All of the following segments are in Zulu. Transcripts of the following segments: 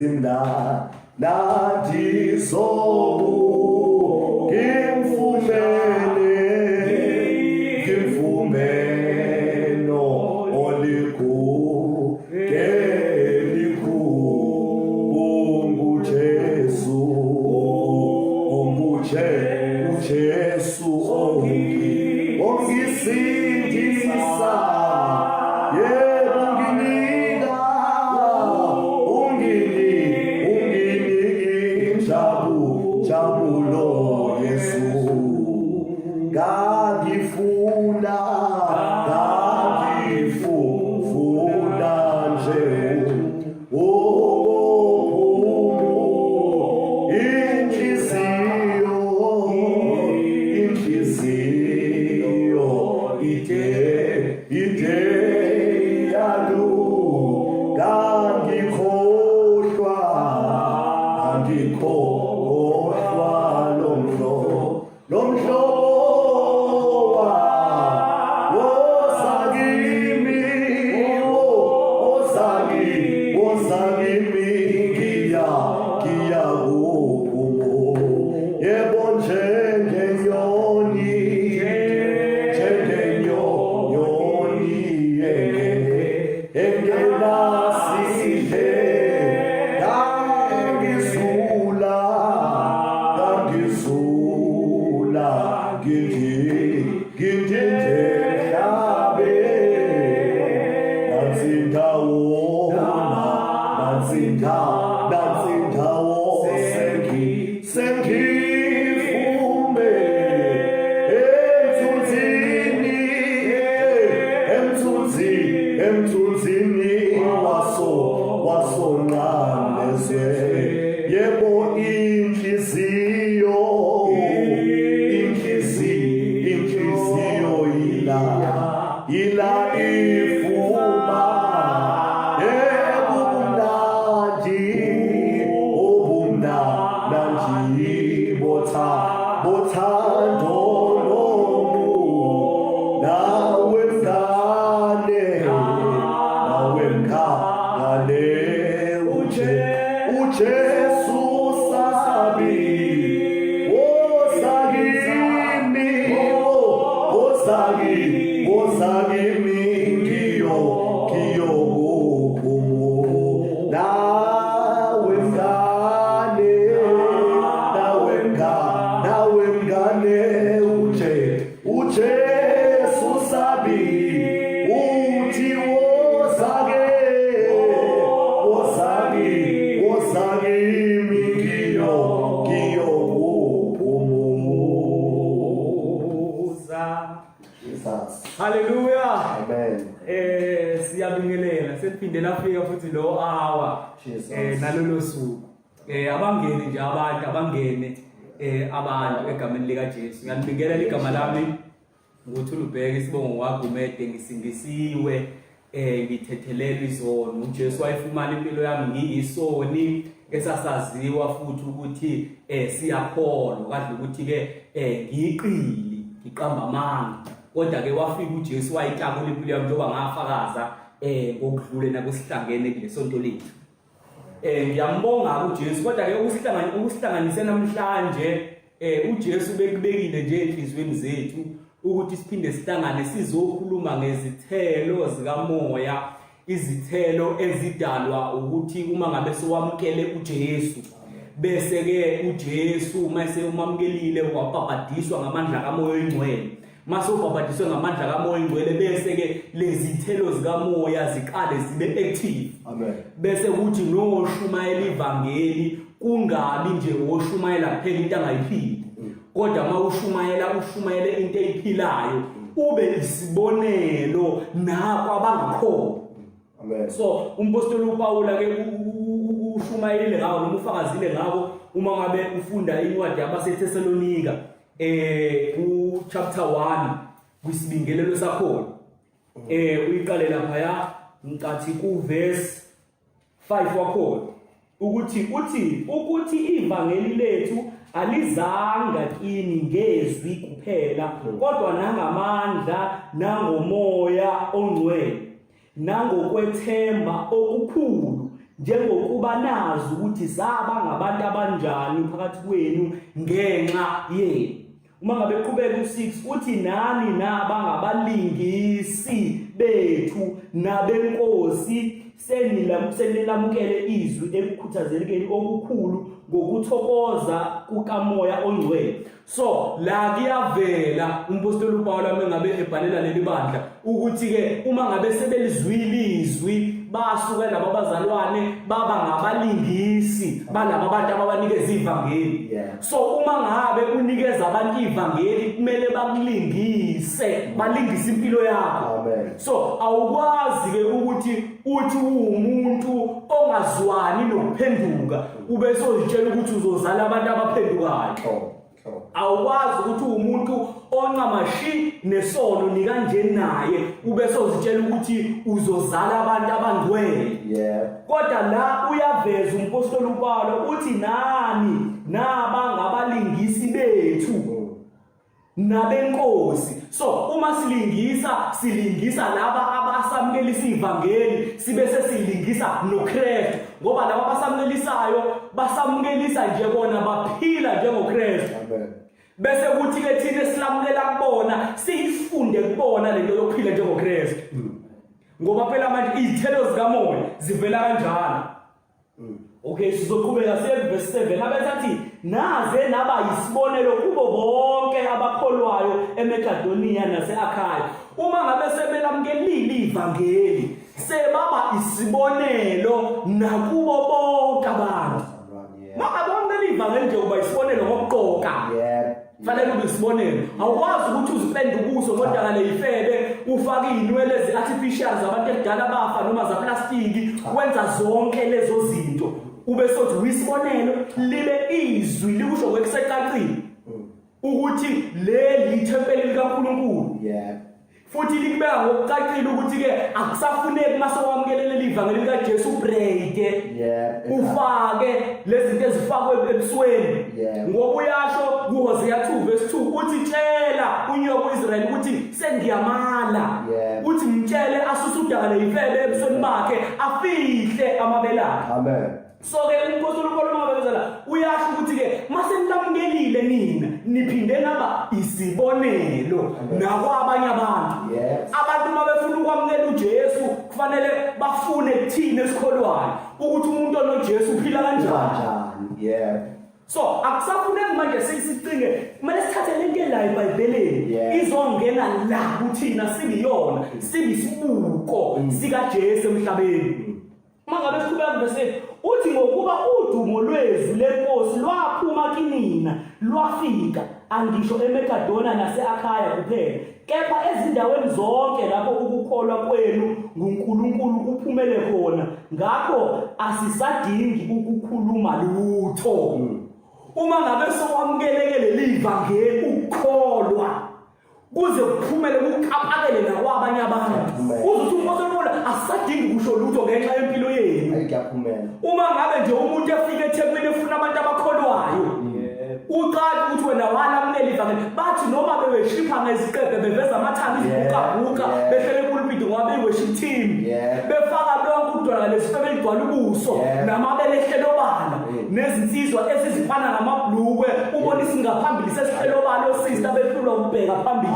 Nda nandizobu ngimfumene ngimfumeno oligu geliku unguJesu unguje uJesu ongi ongisindisa yebo nginika ungini unginiki injabu jabulo Yesu ngangifuna ngangifuna nje ukuphumu inhliziyo inhliziyo ide ide yalu ngangikhohlwa ngangikhohlwa lomhlo lomhlobo wosakimi wosaki wosakimi ngiya ngiya kuphumo yebo njengenyoni njengenyoni engenasidle ngangizula ngangizula ngindi ngindinde hlabe nansi indawo nansi indawo nansi indawo sengi sengifume emthunzini emthunzi emthunzini waso wasonqamlezwe yebo inhliziyo inhliziyo inhliziyo ila ila ifuma ebumnandi obumnandi botha bothando lomu nawe mngane nawe mngane uje uJesu sabi wosakimi wosaki wosakimi ngiyo ngiyokuphumula nawe mngane nawe mngane nawe mngane uje uJesu sabi uthi wozake wozake wozake ngiyo ngiyokuphumuza. Jesus. Hallelujah. Amen. Siyabingelela seliphinde lafika futhi lo hour. Jesus. Nalolo suku. Abangene nje abantu abangene abantu egameni lika Jesu. Ngiyanibingelela igama lami nguThulubheke isibongo waGumede ngisindisiwe ngithethelelwa izono. uJesu wayifumana impilo yami ngiyisoni esasaziwa futhi ukuthi siyakholwa kadle ukuthi ke ngiyiqili ngiqamba amanga kodwa ke wafika uJesu wayitakula impilo yami njengoba ngafakaza ngokudlule nakusihlangene kulesonto lethu. Ngiyambonga uJesu kodwa ke ukuhlanganise namhlanje uJesu bekubekile nje enhlizweni zethu ukuthi siphinde sihlangane sizokhuluma ngezithelo zikamoya, izithelo ezidalwa ukuthi uma ngabe sewamukele uJesu bese ke uJesu uma sewumamukelile wabhabhadiswa ngamandla kaMoya oyiNgcwele. Mase ubhabhadiswe ngamandla kaMoya oyiNgcwele bese ke lezithelo zikamoya ziqale zibe active. Amen. Bese kuthi noshumayela ivangeli kungabi nje oshumayela kuphela into angayiphili. Kodwa uma ushumayela ushumayele into eyiphilayo ube isibonelo nakho abangakholwa. Amen. So umpostoli uPawula ke ushumayelile ngawo noma ufakazile ngawo uma ngabe ufunda incwadi yabaseThesalonika ku chapter 1 kwisibingelelo sakhona. Uyiqale lapha ngicathi ku verse 5 wakhona ukuthi uthi ukuthi ivangeli lethu alizanga kini ngezwi kuphela kodwa nangamandla nangomoya ongcwele nangokwethemba okukhulu Njengokuba nazi ukuthi saba ngabantu abanjani phakathi kwenu ngenxa yenu. Uma ngabe qhubeka u6 uthi nani naba ngabalingisi bethu nabenkosi senilamukele izwi ekukhuthazelekeni okukhulu ngokuthokoza kukaMoya oNgcwele. So la kuyavela umpostoli uPawulu mengabe ebhalela leli bandla ukuthi ke uma ngabe sebelizwile izwi basuke laba bazalwane baba ngabalingisi balaba abantu ababanikeza ivangeli. So uma ngabe unikeza abantu ivangeli kumele bakulingise, balingise impilo yakho. So awukwazi ke ukuthi uthi uwumuntu ongazwani nokuphenduka ube sozitshela ukuthi uzozala abantu abaphendukayo. Awukwazi ukuthi uwumuntu oncamashi nesono nikanje naye ube sozitshela ukuthi uzozala abantu abangcwele. Kodwa la uyaveza umpostoli uPawulo uthi nani naba ngabalingisi bethu nabenkosi. So uma silingisa silingisa laba abasamukelisa ivangeli sibe sesilingisa noKristu, ngoba laba abasamukelisayo basamukelisa nje bona baphila njengoKristu. Bese kuthi ke thina esilamukela kubona siyifunde kubona lento yokuphila njengoKristu. Ngoba phela manje izithelo zikamoya zivela kanjalo. Okay, sizoqhubeka siye verse 7. Abethi athi naze naba yisibonelo kubo bonke abakholwayo eMakedoniya naseAkhaya. Uma ngabe sebelamukelile ivangeli, sebaba isibonelo nakubo bonke abantu. Mangabe wamukela ivangeli nje uba isibonelo ngokuqoka. Yebo. Fanele ube isibonelo. Awukwazi ukuthi uzipende ubuso ngodaka leyifebe, ufake izinwele ezi-artificial zabantu ekudala bafa noma zaplastiki, wenza zonke lezo zinto. Ube sothi uyisibonelo, libe izwi likusho ngokusecacile ukuthi leli ithempeli likaNkulunkulu. Yeah. Futhi likubeka ngokucacile ukuthi-ke akusafuneki uma sowamukelele ivangeli likaJesu ubreyide ufake lezi zinto ezifakwe ebusweni ngoba uyasho kuHosea 2 verse 2 uthi tshela unyoko uIsrael ukuthi sengiyamala uthi mtshele asuse udaka leyifebe ebusweni bakhe afihle amabele akhe. Amen. So ke umpostoli uPawulu uma bebezela uyasho ukuthi ke mase nilamukelile nina niphinde naba isibonelo nakwabanye abantu. Abantu uma befuna ukwamukela uJesu kufanele bafune kuthina esikholwayo ukuthi umuntu onoJesu uphila kanjani. Yeah. So akusafuneki manje sisicinge kumele sithathe lento ela eBhayibhelini izongena la kuthina sibiyona sibisibuko sikaJesu emhlabeni. Uma ngabe siqhubeka kuvesi uthi ngokuba udumo lwezwi lenkosi lwaphuma kinina lwafika angisho eMakedoniya nase-Akhaya kuphela kepha ezindaweni zonke lapho ukukholwa kwenu nguNkulunkulu kuphumele khona, ngakho asisadingi ukukhuluma lutho. Uma ngabe sowamukeleke leli vangeli ukukholwa kuze kuphumele kukaphakele nakwabanye abantu, uze uthi umpostoli Paul asisadingi kusho lutho ngenxa yempilo yenu. Uma ngabe nje umuntu efika eThekwini efuna abantu abakholwayo, uqala ukuthi wena walamukela ivangeli, bathi noma beweshipha ngeziqebhe beveza amathanga izibukabuka behlele epulpiti ngoba beyi-worship team, befaka lonke udwala lesifebe ligcwala ubuso namabele ehlelo obala nezinsizwa ezizifana ngamabhlukwe ubona isingaphambili sesihlelo obala osista behlulwa ukubheka phambili.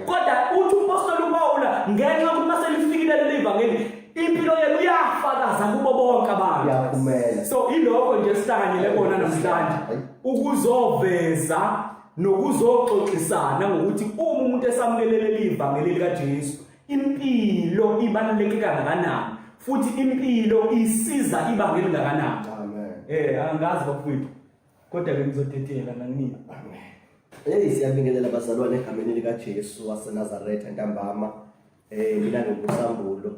Kodwa uthi umpostoli uPawula ngenxa yokuthi maselifikile leli ivangeli impilo yenu iyafakaza kubo bonke abantu. So ilokho nje sihlanganyele kona namhlanje ukuzoveza nokuzoxoxisana ngokuthi uma umuntu esamukele leli ivangeli likaJesu impilo ibaluleke kangakanani futhi impilo isiza ibanga elingakanani. Amen. Angazi bafowethu, kodwa ke ngizodedela nanginini. Amen. Hey, siyabingelela bazalwane egameni likaJesu waseNazaretha ntambama. Mina nginguSambulo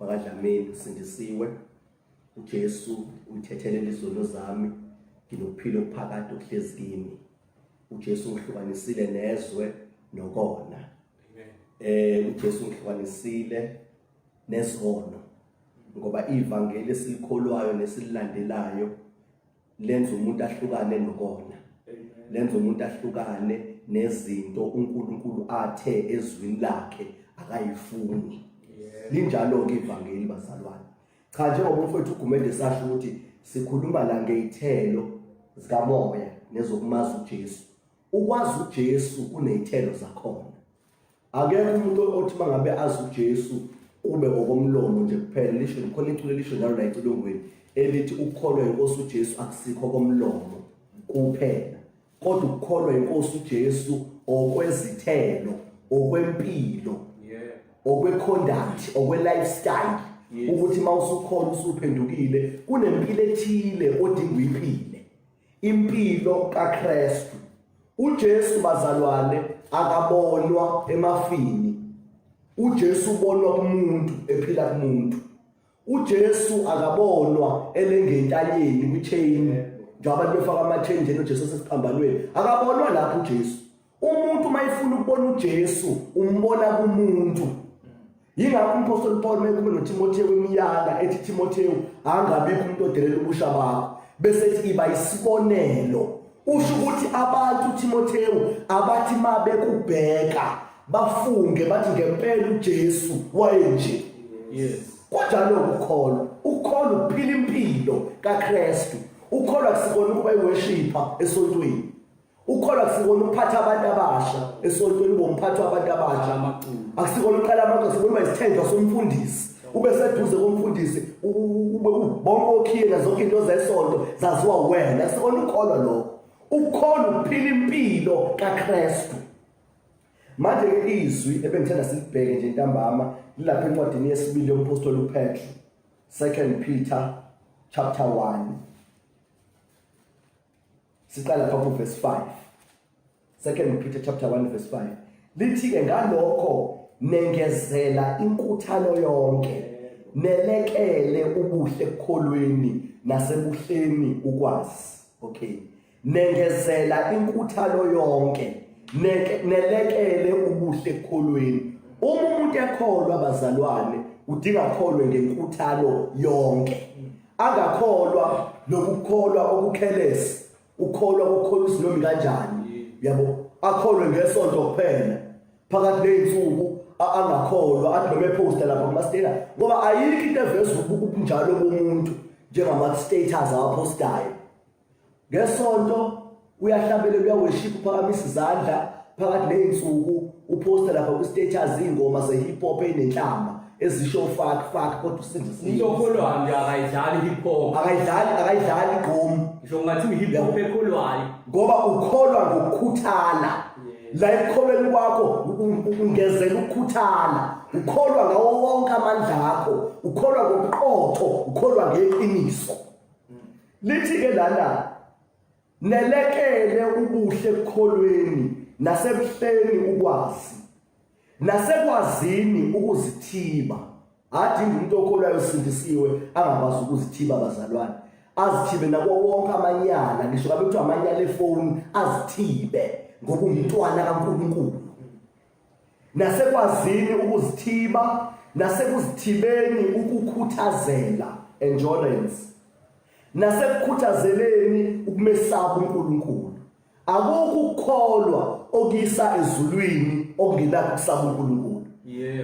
wakaDlamini, usindisiwe. uJesu uyithethelela izono zami, nginokuphila okuphakade okuhlezi kimi. uJesu ungihlukanisile nezwe nokona. uJesu ungihlukanisile nezono, ngoba ivangeli esilikholwayo nesililandelayo lenza umuntu ahlukane nokona, lenza umuntu ahlukane nezinto uNkulunkulu athe ezwini lakhe akayifuni. Linjalo ke ivangeli bazalwane. Cha, njengoba umfowethu uGumede sasho ukuthi sikhuluma la ngey'thelo zikamoya nezokumazi uJesu. Ukwazi uJesu kuney'thelo zakhona. Akekho umuntu othi mangabe azi uJesu kube okomlomo nje kuphela lisho khona iculo elisho njalo la eculongweni elithi ukukholwa inkosi uJesu akusikho komlomo kuphela kodwa ukukholwa inkosi uJesu okwezithelo okwempilo okwe-conduct okwe-lifestyle ukuthi uma usukholwa usuphendukile kunempilo ethile odinga uyiphile impilo kaKristu. UJesu bazalwane akabonwa emafini. UJesu ubonwa kumuntu ephila kumuntu. uJesu akabonwa elengentanyeni kwichain njengoba abantu befaka ama-chain nje noJesu osesiphambanweni akabonwa lapho uJesu. Umuntu uma efuna ukubona uJesu umbona kumuntu. Yingakho umphostoli Paul mekube noTimothewu emyala ethi Timothewu angabikho umuntu odelela ubusha bakho bese ethi iba isibonelo. Usho ukuthi abantu Timothewu abathi mabekubheka bafunge bathi ngempela uJesu wayenje. Yes. Kunjalo ukukholwa. Ukukholwa ukuphila impilo kaKristu. Ukukholwa kusikona ukuba iworshipper esontweni. Ukholwa akusikona ukuphatha abantu abasha esontweni ube umphathi wabantu abasha akusikona uqala amaculo akusikona uba isithenjwa somfundisi ube seduze komfundisi ube bonke okhiye nazonke into zesonto zaziwa wena akusikona ukukholwa lokho ukukholwa ukuphila impilo kaKristu manje ke izwi ebengithanda silibheke nje ntambama lilapha encwadini yesibili yomphostoli uPetru 2 Peter chapter 1 Siqala lapha ku verse 5. 2 Peter chapter 1 verse 5. Lithi ke ngalokho nengezela inkuthalo yonke nelekele ubuhle ekukholweni nasebuhleni ukwazi. Okay. Nengezela inkuthalo yonke nelekele ubuhle ekukholweni. Uma umuntu ekholwa bazalwane udinga akholwe ngenkuthalo yonke. Angakholwa nokukholwa okukhelesi, ukholwa kokukholwa isinomi kanjani, yabo, akholwe ngesonto kuphela phakathi ney'nsuku angakholwa athi noma ephosta lapha kuma-status ngoba ayikho into eveza ubunjalo bomuntu njengama-status awaphostayo Ngesonto uyahlabelela uyaworship uphakamisa izandla phakathi nezinsuku uposta lapha ku status izingoma ze hip hop enenhlamba ezisho fuck fuck kodwa usindisiwe. Umuntu okholwayo nje akayidlali hip hop. Akayidlali akayidlali igqomu. Ngisho kungathiwa hip hop ekholwayo. Ngoba ukholwa ngokukhuthala. La ekukholweni kwakho ungezela ukukhuthala. Ukholwa ngawo wonke amandla akho, ukholwa ngobuqotho, ukholwa ngeqiniso. Lithi ke lana nelekele ubuhle ekukholweni nasebuhleni ukwazi nasekwazini ukuzithiba. Adinga umuntu okholwayo osindisiwe angakwazi ukuzithiba bazalwane, azithibe nako wonke amanyala, ngisho ngabe kuthiwa amanyala efoni azithibe ngoba umntwana kaNkulunkulu. Nasekwazini ukuzithiba nasekuzithibeni ukukhuthazela, endurance, nasekukhuthazeleni ukumesaba uNkulunkulu. Akukho ukukholwa okuyisa ezulwini okungenakho ukusaba uNkulunkulu.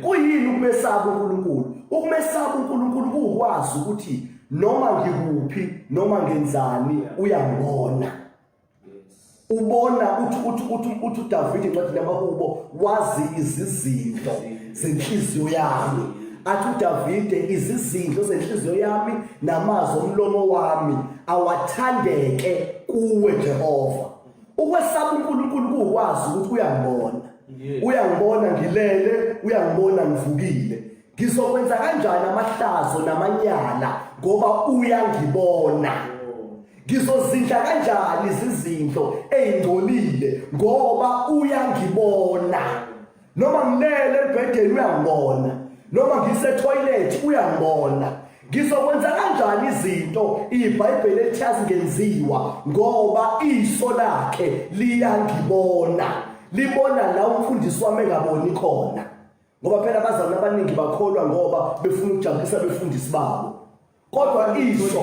Kuyini ukumesaba uNkulunkulu? Ukumesaba uNkulunkulu kuwukwazi ukuthi noma ngikuphi noma ngenzani uyangibona. Ubona uthi uthi uthi uthi uDavid encwadini yamaHubo wazi izizindlo zenhliziyo yami. Athi uDavide izizindlo zenhliziyo yami namazwi omlomo wami awathandeke kuwe Jehova. Ukwesaba uNkulunkulu kuwukwazi ukuthi uyangibona. Uyangibona ngilele, uyangibona ngivukile. Ngizokwenza kanjani amahlazo namanyala ngoba uyangibona. Ngizozindla kanjani izizindlo ezingcolile ngoba uyangibona. Noma ngilele embhedeni uyangibona. Noma ngise toilet uyangibona. Ngizokwenza kanjani izinto iBhayibheli elithi azingenziwa ngoba iso lakhe liyangibona. Libona la umfundisi wami engaboni khona. Ngoba phela abazalwane abaningi bakholwa ngoba befuna ukujabulisa abefundisi babo. Kodwa iso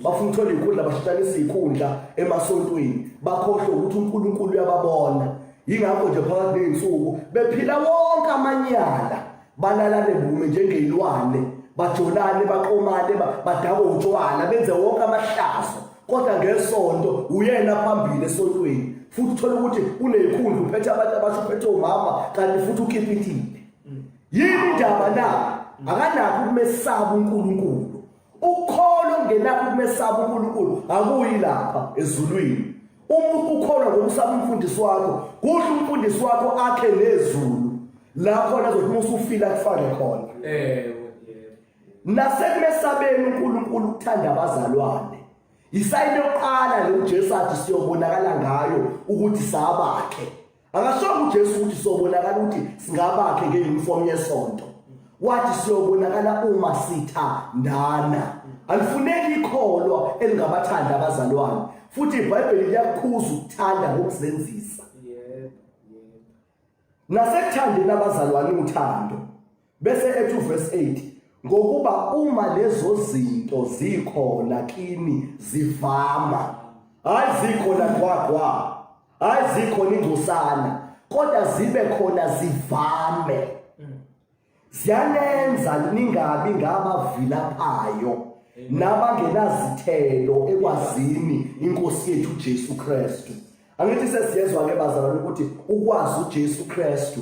bafuna ukuthola izikhundla bashintshanisa izikhundla emasontweni bakhohlwe ukuthi uNkulunkulu uyababona. Yingakho nje phakathi nezinsuku bephila wonke amanyala balalane bume njengezilwane. Bajolane, baqomane, badakwe utshwala, benze wonke amahlazo. Kodwa ngesonto uyena phambili esontweni. Futhi uthola ukuthi unezikhundla, uphethe abantu abasho, uphethe umama, kanti futhi ukipitile. Yini indaba na? Akanakho ukumesaba uNkulunkulu. Ukholo ongenakho ukumesaba uNkulunkulu akuyi lapha ezulwini. Uma ukholwa ngokusaba umfundisi wakho, kuhle umfundisi wakho akhe nezulu la khona azothi uma usufile akufake khona. Ewe. Nasekumesabeni uNkulunkulu ukuthanda abazalwane. Yisayini yokuqala le uJesu athi siyobonakala ngayo ukuthi sabakhe. Akashongo uJesu ukuthi sobonakala ukuthi singabakhe ngeuniform yesonto. Wathi siyobonakala uma sithandana. Alifuneki ikholwa elingabathanda abazalwane. Futhi iBhayibheli liyakhuza ukuthanda ngokuzenzisa. Nasekuthandeni abazalwane uthando. Bese ethi uverse 8 ngokuba uma lezo zinto zikhona kini zivama, hayi zikhona gwagwa, hayi zikhona ingcosana, kodwa zibe khona zivame, ziyanenza ningabi ngabavilaphayo nabangenazithelo ekwazini inkosi yethu uJesu Kristu. Angithi sesiyezwa ke bazalwane ukuthi ukwazi uJesu Kristu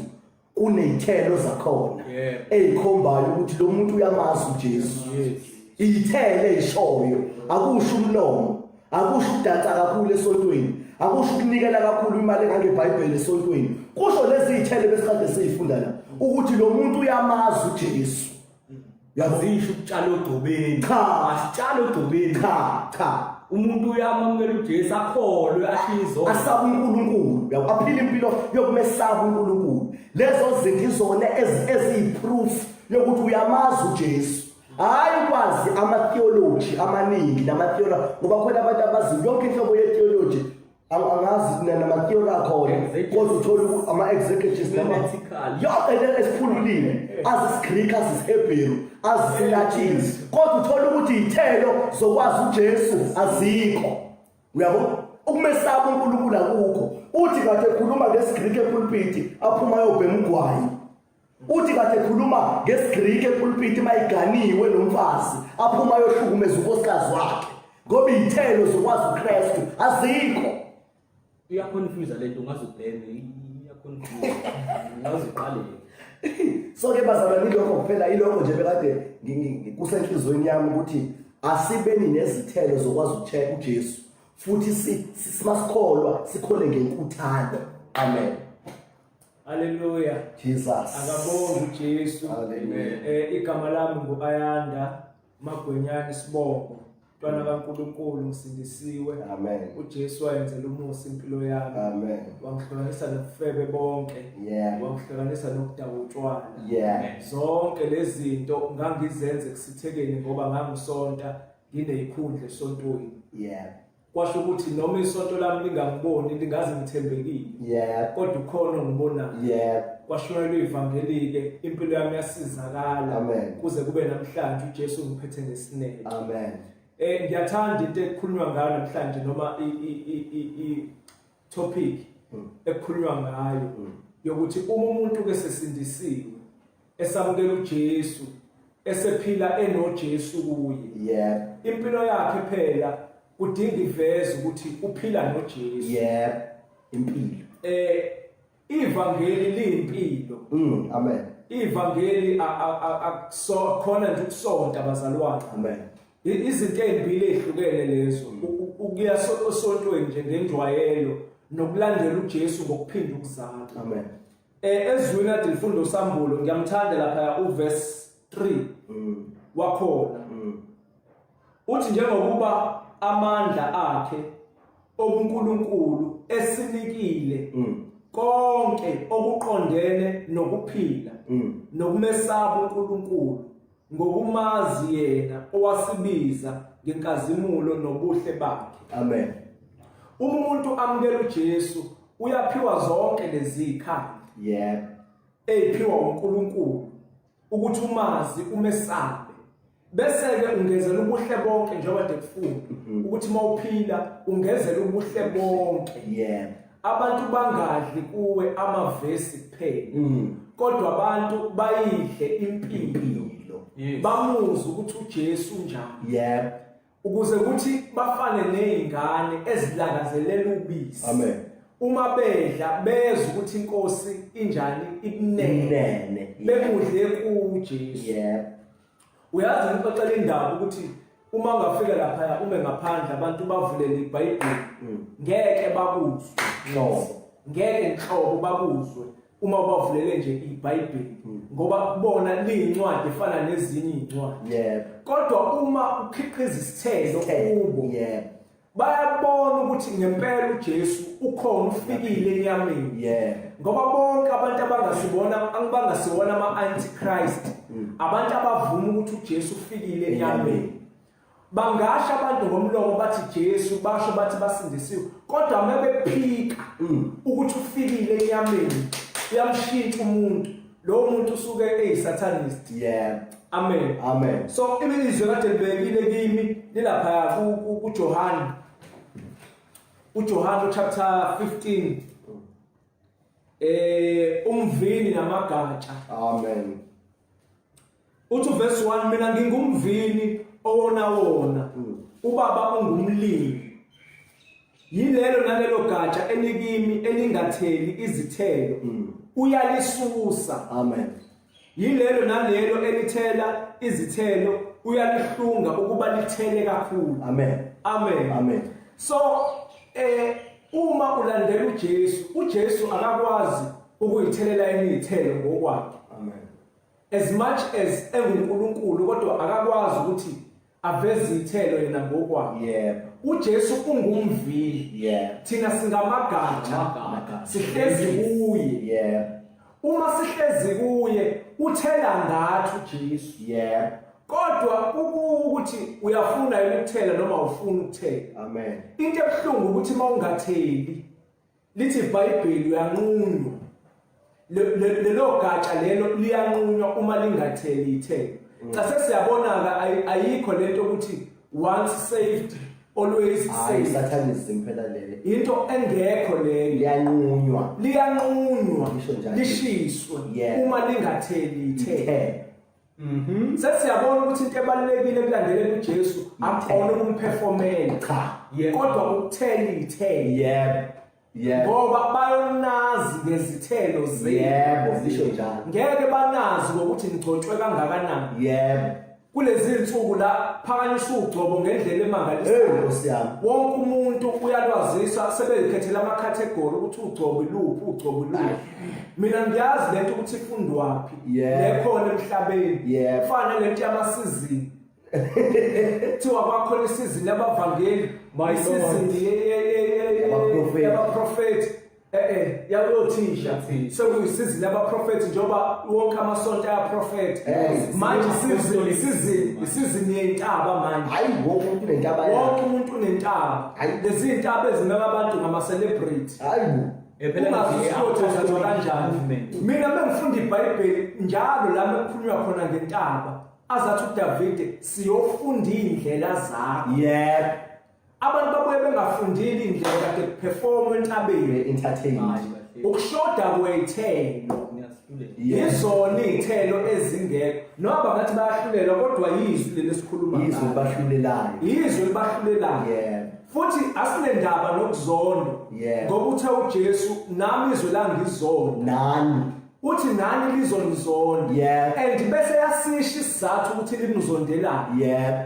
kuney'thelo zakhona ey'khombayo ukuthi lo muntu uyamazi uJesu. Iy'thelo ey'shoyo, akusho umlomo, akusho ukudansa kakhulu esontweni, akusho ukunikela kakhulu imali engangeBhayibheli esontweni. Kusho lezi y'thelo besikade siyifunda la ukuthi lo muntu uyamazi uJesu. Yazisho ukutshala ogcobeni. Cha, asitshala ogcobeni. Cha, cha. Umuntu uyamamukela uJesu akholwe ashiye izono. Asaba uNkulunkulu, uyabo, aphile impilo yokumesaba uNkulunkulu. Lezo zinto izona eziyi-proof yokuthi uyamazi uJesu. Hayi ukwazi ama-theology amaningi nama-theology, ngoba khona abantu abazi yonke inhlobo ye-theology. Angazi nama-theory akhona, kodwa uthola ama-exegesis nama yonke le esikhululile, azi isiGreek, azi isiHebheru, azi isiLatin, kodwa uthola ukuthi iy'thelo zokwazi uJesu azikho. Uyabo? Ukumesaba uNkulunkulu akukho. Uthi kade ekhuluma ngesiGreek epulpiti, aphuma ayobhema ugwayi. Uthi kade ekhuluma ngesiGreek epulpiti mayiganiwe nomfazi, aphuma ayohlukumeza unkosikazi wakhe. Ngoba iy'thelo zokwazi uKristu azikho. Iyaconfuse lento, ungaze ubheme, iyaconfuse. Ungaze uqale. So ke bazalwane, ilokho kuphela, ilokho nje bekade kusenhliziyweni yami ukuthi asibeni nezithelo zokwazi uJesu, futhi simasikholwa sikhole ngenkuthalo. Amen. Haleluya. Jesus. Akabonge uJesu. Haleluya. Igama lami nguAyanda Magwenyane isibongo. Mntwana kaNkulunkulu, ngisindisiwe. Amen. uJesu wayenzela umusa impilo yami. Amen. Wangihlukanisa nobufebe bonke. Wangihlukanisa nokudakwa utshwala. Zonke lezi zinto ngangizenze kusithekeni ngoba ngangisonta nginezikhundla esontweni. Kwasho ukuthi noma isonto lami lingangiboni lingaze ngithembekile. Kodwa ukhona ongibonayo. Kwashunyayelwa ivangeli-ke, impilo yami yasizakala. Amen. Kuze kube namhlanje uJesu ungiphethe ngesineke. Amen. Ngiyathanda into ekukhulunywa ngayo namhlanje, noma i-topic ekukhulunywa ngayo yokuthi uma umuntu ke sesindisiwe, esamukela uJesu, esephila enoJesu kuye. Impilo yakhe phela kudinga iveze ukuthi uphila noJesu. Impilo. Ivangeli liyimpilo. Amen. Ivangeli akukhona nje ukusonta abazalwane. Amen. Izinto ezimbili ezihlukene lezo. Ukuya esontweni nje ngenjwayelo nokulandela uJesu ngokuphinda ukuzalwa. Amen. Ezwini ade lifunda uSambulo, ngiyamthanda lapha uverse 3 wakhona. Uthi njengokuba amandla akhe obuNkulunkulu esinikile konke okuqondene nokuphila nokumesaba uNkulunkulu ngokumazi yena owasibiza ngenkazimulo nobuhle bakhe. Amen. Uma umuntu amukela uJesu uyaphiwa zonke lezi zikhali. Eyiphiwa uNkulunkulu ukuthi umazi umesabe. Bese ke ungezela ubuhle bonke njengoba kade kufunda ukuthi mawuphila ungezela ubuhle bonke. Abantu bangadli kuwe amavesi kuphela. Kodwa abantu bayidle impilo. Impilo. Bamuzwe ukuthi uJesu unjani. Yebo. Ukuze kuthi bafane nezingane ezilangazelela ubisi. Amen. Uma bedla bezwe ukuthi inkosi injani ibunene. Inene. Bekudle kuJesu. Yebo. Uyazi ngixoxela indaba ukuthi uma ungafika lapha ume ngaphandle abantu bavulele iBhayibheli ngeke bakuzwe. No. Ngeke nhlobo bakuzwe uma ubavulele nje iBhayibheli ngoba kubona liyincwadi efana nezinye izincwadi. Yebo. Kodwa uma ukhiqiza isithelo kubo Yebo. bayabona ukuthi ngempela uJesu ukhona ufikile enyameni. Yebo. Ngoba bonke abantu abangasibona angibangasiwona ama-antichrist abantu abavuma ukuthi uJesu ufikile enyameni. Bangasho abantu ngomlomo bathi Jesu, basho bathi basindisiwe, kodwa uma bephika ukuthi ufikile enyameni, uyamshintsha umuntu. Lowo muntu usuke eyisatanist. Yebo. Amen. Amen. So imizwe kade libekile kimi lilapha kuJohn. uJohn chapter 15. Umvini namagatsha. Amen. Uthi verse 1 mina ngingumvini owona wona. Ubaba ungumlimi. Yilelo nalelo gatsha elikimi elingatheli izithelo. Uyalisusa. Amen. Yilelo nalelo elithela izithelo uyalihlunga ukuba lithele kakhulu. Amen. Amen. Amen. So uma ulandela uJesu, uJesu akakwazi ukuyithelela izithelo ngokwakhe. Amen. As much as enguNkulunkulu kodwa akakwazi ukuthi aveze izithelo yena ngokwakhe. Yebo. uJesu ungumvini. Yebo. Thina singamagatsha. Sihlezi kuye. Yebo. Uma sihlezi kuye uthela ngathi uJesu. Yebo. Kodwa ukuthi uyafuna yini ukuthela noma ufuna ukuthela. Amen. Into ebuhlungu ukuthi mawungatheli lithi iBhayibheli uyanqunywa. Lelo gatsha lelo liyanqunywa uma lingatheli ithelo. Cha sesiyabona ke ayikho lento ukuthi once saved always Hayi saved. satanism phela leyo. Into engekho leyo. Liyanqunywa. Liyanqunywa. Lisho njalo. Lishiswe Yeah. uma lingatheli ithelo. Ithelo. Sesiyabona ukuthi into ebalulekile kulandelela uJesu akukhona ukumperformela. Cha. Yebo. Kodwa ukuthela ithelo. Yebo. Yebo. Ngoba bayonazi ngezithelo zenu. Yebo, lisho njalo. Ngeke banazi ngokuthi nigcotshwe kangakanani. Yebo. Kulezi insuku la phakanyiswa ugcobo ngendlela emangalisayo. Hey Nkosi yami. Wonke umuntu uyalwazisa sebezikhethela ama-category ukuthi ugcobo iluphi, ugcobo iluphi. Mina ngiyazi lento ukuthi ifundwaphi. Yeah. Lekhona emhlabeni. Yeah. Kufana nalento yamasizini. Kuthiwa kwakhona isizini yabavangeli, My isizini Yabaprofethi. yabaprofethi. Yabothisha. Yothisha. Sekuyisizini yabaprofethi njengoba wonke amasonto ayaprofetha. Hey. Manje Apostolic. isizini yentaba manje. Hayi wonke umuntu unentaba yakhe. Wonke umuntu unentaba. Hayi. Lezi ntaba ezimema abantu ngama-celebrity. Hayi bo. Phela Ungazi nje ukuthi apostolic uyothandaza kanjani. movement. Mina mengifunda iBhayibheli njalo la mekukhulunywa khona ngentaba, azathi uDavide siyofunda indlela zakho. Yebo. Abantu babuye bengafundile indlela kade kuperform entabeni. Entertained. Hayi, bahle. Ukushoda kwezithelo. Niyasihluleka. Yebo. Yizona izithelo ezingekho. Noma bangathi bayahlulelwa kodwa yizwi leli esikhuluma Yizwe ngalo. bahlulelayo. Yizwe libahlulelayo. Yebo. Futhi asinendaba nokuzonda. Yebo. Ngoba uthe uJesu nami izwe langizonda. Nani. Uthi nani lizonizonda. Yebo. And bese yasisho isizathu ukuthi limzondelani. Yebo.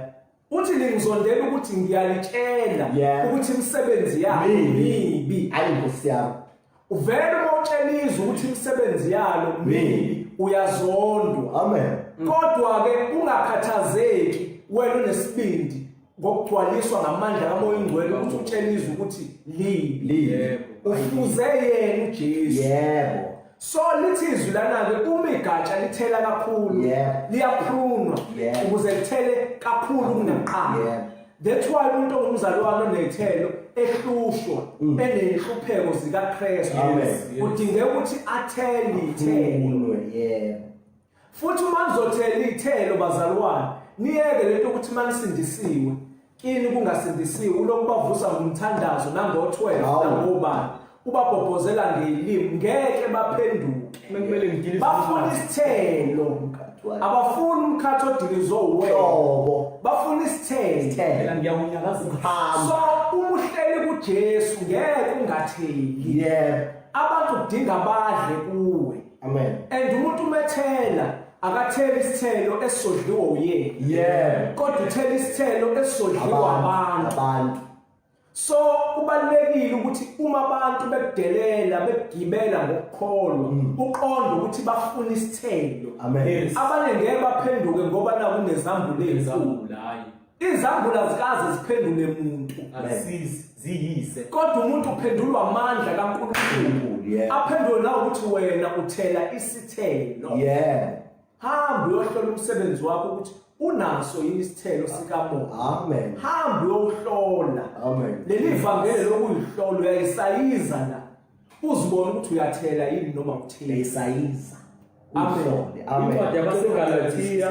Uthi lingizondela ukuthi ngiyalitshela Yeah. ukuthi imisebenzi yalo Mibi. mibi. Hayi Nkosi yami. Uvele uma utshela izwe ukuthi imisebenzi yalo mibi uyazondwa. Amen. Kodwa ke ungakhathazeki wena unesibindi ngokugcwaliswa ngamandla kaMoya oNgcwele ukuthi utshele izwe ukuthi libi. Libi. Yebo. Ufuze yena uJesu. Yebo. So lithi izwi lana ke uma igatsha lithela kakhulu Yeah. liyaprunwa Yeah. ukuze lithele kakhulu kunakuqala. Yeah. That's why umuntu ongumzalwane onethelo ehlushwa enenhlupheko zikaKristu Amen. udingeka ukuthi athele ithelo. Unwe yebo. Futhi uma nizothela ithelo bazalwane niyeke lento ukuthi manisindisiwe kini kungasindisiwe ulokhu bavusa ngomthandazo nango-12 Hawu. nangobani ubabhobhozela ngelimi ngeke baphenduke Kumele ngidilize bafuna isithelo. Abafuni umkhathi odilizwe uwena. Hlobo. Bafuna isithelo. Isithelo. Phela ngiyawunyakazisa. So uma uhleli kuJesu ngeke ungatheli. Yebo. Abantu kudinga badle kuwe. Amen. And umuntu umethela akatheli isithelo esizodliwa uyena. Yebo. Kodwa uthela isithelo esizodliwa abantu. Abantu. So kubalekile ukuthi uma abantu bekudelela bekugibela ngokukholwa uqonde ukuthi bafuna isithelo. Amen. Yes. Abanye ngeke baphenduke ngoba naku kunezambulo ezinkulu. Izambula hayi. Izambulo azikaze ziphendule muntu. Azisizi ziyise. Kodwa umuntu uphendulwa amandla kaNkulunkulu. uNkulunkulu, yeah. Aphendulwe na ukuthi wena uthela isithelo. Yeah. Hamba uyohlola umsebenzi wakho ukuthi unaso yini isithelo sikamoya. Amen. Hamba uyohlola. Amen. Leli vangeli lokuyihlola uyayisayiza la. Uzibone ukuthi uyathela yini noma utheli. Uyayisayiza. Amen. Uhlole. Amen. Incwadi yabaseGalathiya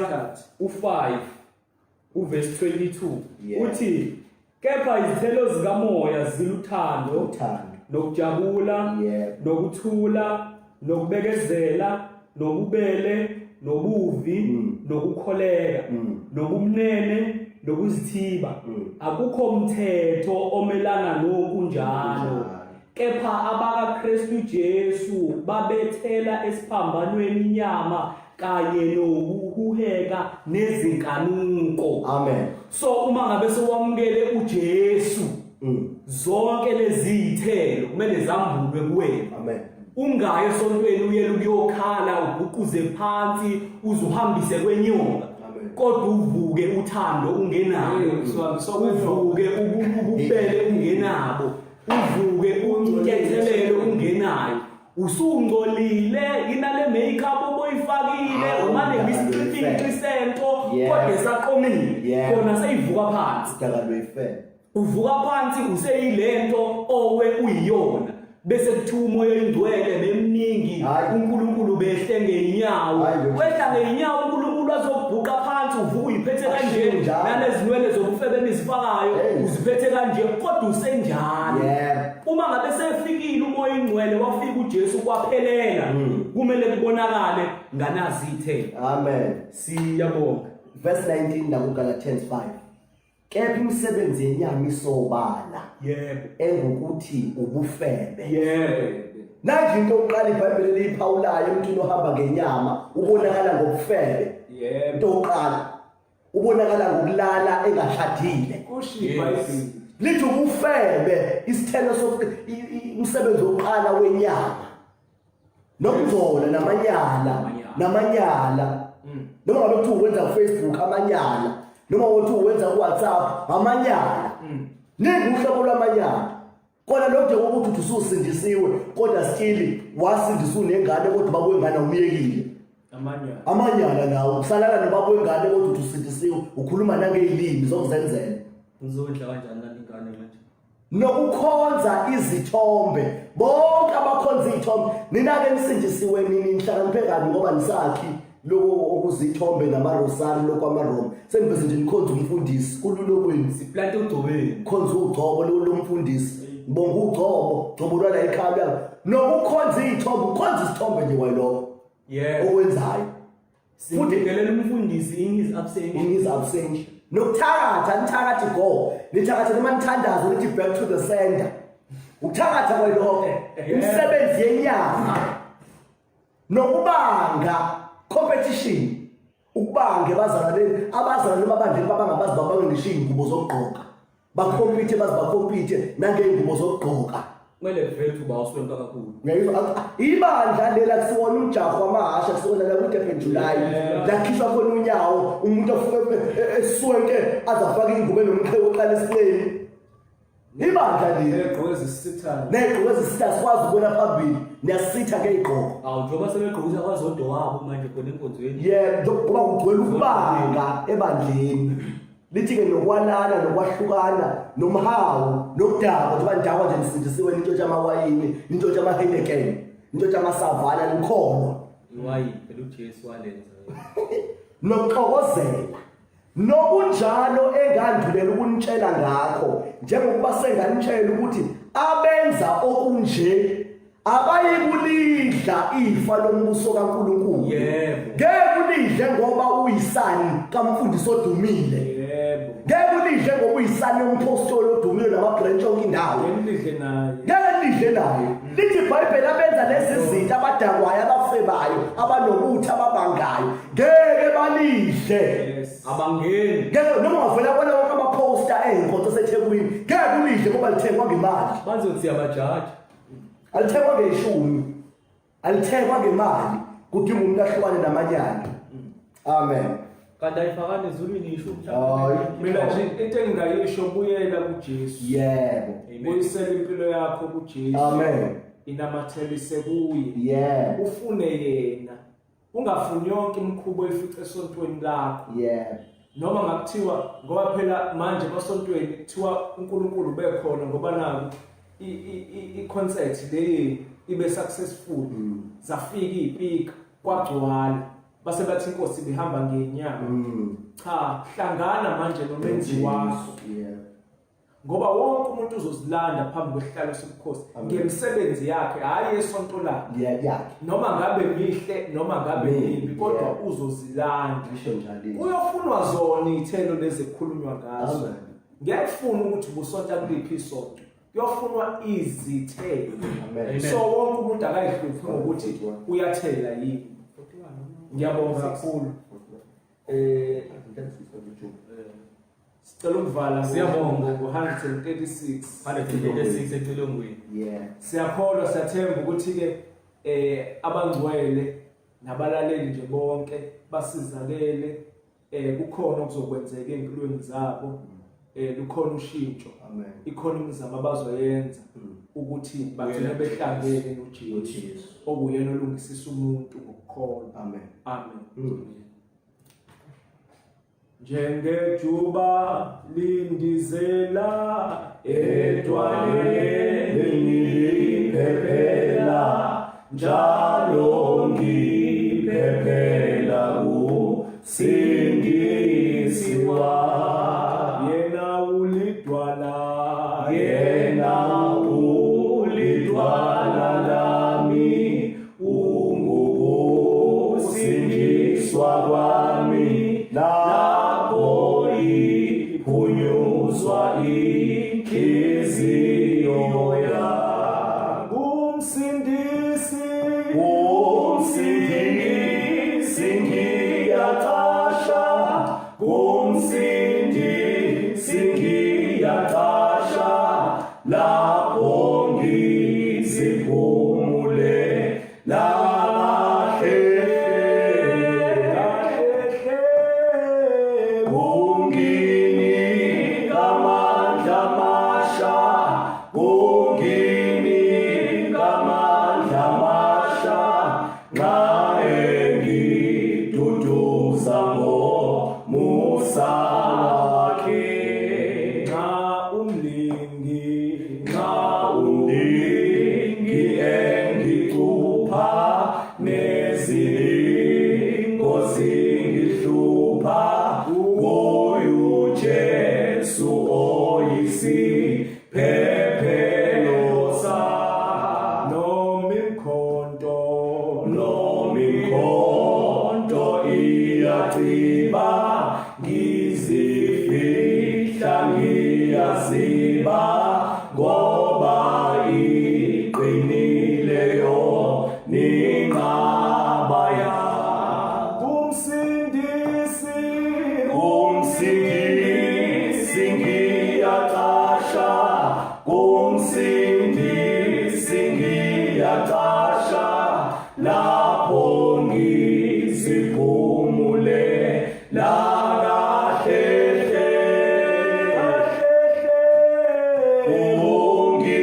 u5 uverse 22 Yeah. uthi kepha izithelo zikamoya ziluthando Uthando. nokujabula Yeah. nokuthula nokubekezela nobubele nobuvi nokukholeka nobumnene nokuzithiba akukho mthetho omelana nokunjalo kepha abakaKristu Jesu babethela esiphambanweni inyama kanye nokuhuheka nezinkanuko. Amen. So uma ngabe sewamukele uJesu, zonke lezi zithelo kumele zambulwe kuwena. Amen. Ungayi esontweni uyele ukuyokhala uguquze phansi uzuhambise kwenyoka. Amen. Kodwa uvuke uthando ungenalo. Yes, Uvuke ububele ungenabo. Uvuke untethelelo ungenayo. Usungcolile inale makeup oboyifakile Hawu, umane udaba ngisixinxi sento Yeah. kodwa esaqomile Yeah. khona seyivuka phansi. Udaba lwefele. Uvuka phansi useyilento owe uyiyona bese kuthiwa umoya oyingcwele bemningi Hayi. uNkulunkulu behle ngeenyawo Hayi, lo- wehla ngeenyawo uNkulunkulu azobhuqa phansi uvuka uyiphethe kanje Ashiye njalo. nalezinwele zobufebe enizifakayo Hey. uziphethe kanje kodwa usenjalo Yebo. uma ngabe sefikile umoya oyingcwele wafika uJesu kwaphelela kumele kubonakale nganazi ithelo. Amen. Siyabonga. Verse 19 la kuGalatians 5. Kepha imisebenzi yenyama isobala Yebo. engukuthi ubufebe. Yebo. Manje into oqala iBhayibheli liyiphawulayo emntwini ohamba ngenyama ubonakala ngobufebe. Yebo. Into oqala ubonakala ngokulala engashadile. Kusho iBhayibheli. Lithi ubufebe isithelo umsebenzi wokuqala wenyama. Nokungcola namanyala, namanyala. Noma ngabe kuthiwa uwenza ku Facebook amanyala, noma kuthiwa uwenza ku WhatsApp amanyala. Ningi uhlobo lwamanyala. Kona lokho nje ukuthi uthi ususindisiwe kodwa still wasindiswa unengane kodwa ubaba wengane umyekile. Amanyala. Amanyala nawo usalala nobaba wengane kodwa uthi usindisiwe ukhuluma nangezilimi zokuzenzela. Uzondla kanjani kanti ingane manje? Nokukhonza izithombe, bonke abakhonza izithombe nina ke nisindisiwe nini nihlakaniphe kabi ngoba nisakhi lokho okuzithombe namarosari lokho amaRoma seniveze nje nikhonza umfundisi kululo kwenu. Siplante ugcobeni. Khonza ugcobo lomfundisi, ngibonga ugcobo, gcobo lwala ekhaya. Nokukhonza izithombe, ukhonza isithombe nje kwayilokho Yebo. okwenzayo. Futhi umfundisi in his absence. In his absence. Nokuthakatha, nithakathi go. Nithakatha noma nithandaze nithi back to the sender. Ukuthakatha kwalokho imisebenzi yenyama. Nokubanga competition. Ukubange bazalwane, abazalwane emabandleni babangabazi babange ngisho iy'ngubo zokugqoka. Bakhompithe baze bakhompithe nangey'ngubo zokugqoka. Kumele kuvele uba uswenka kakhulu. Uyayizwa? Ibandla lela kusiwona umjaho wamahasha kusiwona la ku-Durban July. La khishwa khona unyawo umuntu afike eswenke aze afake ingubo enomqhele oqala esinqeni. Ibandla leli. Negqoke ezisithayo. Negqoke ezisithayo sikwazi ukubona phambili. Niyasitha ngey'gqoko. Awu njengoba sebegqokisa kwaZodwa wabo manje khona enkonzweni. Yebo, ngoba kugcwele ukubanga ebandleni. Lithi ke nokwalana nokwahlukana nomhawu nokudakwa njengoba nidakwa nje nisindisiwe nintshontsha amawayini, nintshontsha amaHeineken, nintshontsha amasavana nikholwa. Iwayini phela uJesu walenza. Nokuxokozela. Nokunjalo engandulela ukunitshela ngakho njengokuba senganitshela ukuthi abenza okunje Abayikulidla ifa lombuso kaNkulunkulu. Yebo. Ngeke ulidle ngoba uyisani kamfundisi odumile. Yebo. Ngeke ulidle ngoba uyisani yomphostoli odumile namabranch onke indawo. Ngeke ulidle naye. Ngeke ulidle naye. Lithi iBhayibheli abenza lezi zinto abadakwayo, abafebayo, abanobuthi, ababangayo, ngeke balidle. Yes. Abangeni. Ngeke noma ungavela bona wonke ama-poster ey'nkonzo eseThekwini, ngeke ulidle ngoba lithengwa ngemali. Bazothi abajaji. Alithengwa ngeshumi. Alithengwa ngemali. Kudinga umuntu ahlukane namanyala. Amen. Kanti ayifakani ezulwini isho Hayi. Mina nje into engingayisho buyela kuJesu. Yebo. Amen. Buyisela impilo yakho kuJesu. Amen. Inamathelise kuye. Yebo. Ufune yena. Ungafuni yonke imikhubo oyifice esontweni lakho. Yebo. Noma ngakuthiwa ngoba phela manje emasontweni kuthiwa uNkulunkulu ubekhona ngoba naku i-concert le ibe successful. Zafika izipika kwagcwala. Base bathi inkosi ibihamba ngenyama. Cha, hlangana manje nomenzi wakho. Yeah. Ngoba wonke umuntu uzozilanda phambi kwesihlalo sobukhosi ngemisebenzi yakhe, hhayi esonto lakhe. Yeah, yakhe. Noma ngabe mihle noma ngabe mibi kodwa uzozilanda. Ngisho njalo. Kuyofunwa zona izithelo lezi ekukhulunywa ngazo. Amen. Ngeke ukuthi ubusonta kuliphi isonto. Kuyofunwa izithelo. Amen. So wonke umuntu akayihluphi ngokuthi uyathela yini. Ngiyabonga kakhulu. Sicela ukuvala Siyabonga. ngo-136. 136 ecilongweni. Yeah. Siyakholwa siyathemba ukuthi ke abangcwele nabalaleli nje bonke basizakele kukhona okuzokwenzeka empilweni zabo lukhona ushintsho. Amen. Ikhona imizamo abazoyenza ukuthi bagcine behlangene noJesu okuyena olungisisa umuntu ngokukholwa. Amen. Amen. Njengejuba lindizela edwaleni liphephela njalo ngiphephela kusindisi wami. Yena ulidwala, yena ulidwala lami, ungukusindiswa kwami, lapho iphunyuzwa inhliziyo yami. Umsindisi, umsindisi ngiyacasha, kumsindisi ngiyacasha, lapho ngiziphumule lahle kunginika amandla amasha, kunginika amandla amasha, nxa engiduduza ngomusa wakhe. Nxa umlingi, nxa umlingi engicupha, nezilingo zingihlupha, kuye uJesu oyisiphephelo sami. Noma imkhonto, noma imkhonto iyaciba, ngizifihla ngiyaziba, ngoba iqinile yona inqaba yami. Kumsindisi, kumsindisi ngiyacasha, kumsindisi ngiyacasha, lapho ngiziphumule la kahle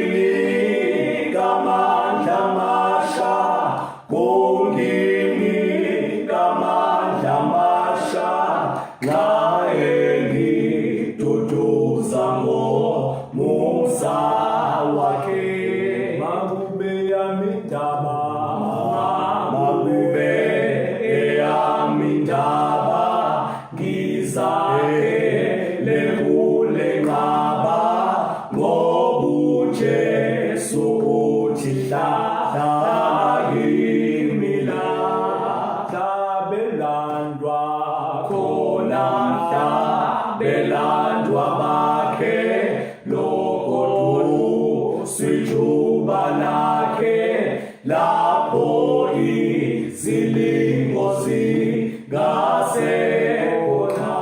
kunginika amandla amasha, kunginika amandla amasha, nxa engiduduza ngomusa wakhe. Makube yami indaba, makube eyami indaba, ngizakhele kule nqaba, ngoba uJesu uthi hlala Sijuba lakhe lapho izilingo zingasekhona.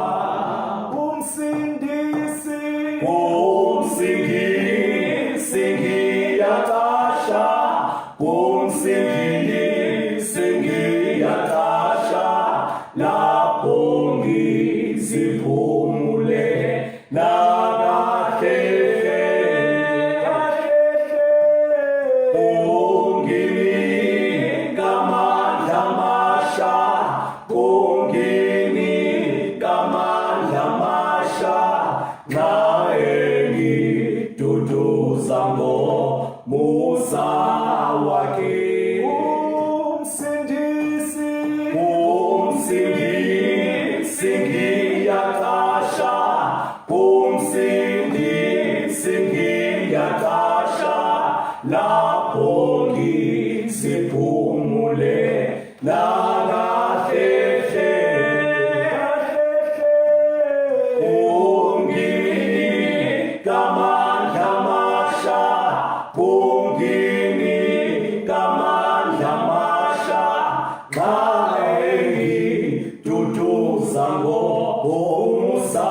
Umsindisi, Kumsindisi ngiyacasha, kumsindisi ngiyacasha, lapho ngiziphumule nakahle. Unginika amandla amasha, unginika amandla amasha, nxa engiduduza ngomusa wakhe. Umsindisi, Kumsindisi ngiyacasha, kumsindisi ngiyacasha, lapho ngiziphumule nakahle. Unginika amandla amasha, unginika amandla amasha, nxa engiduduza ngomusa.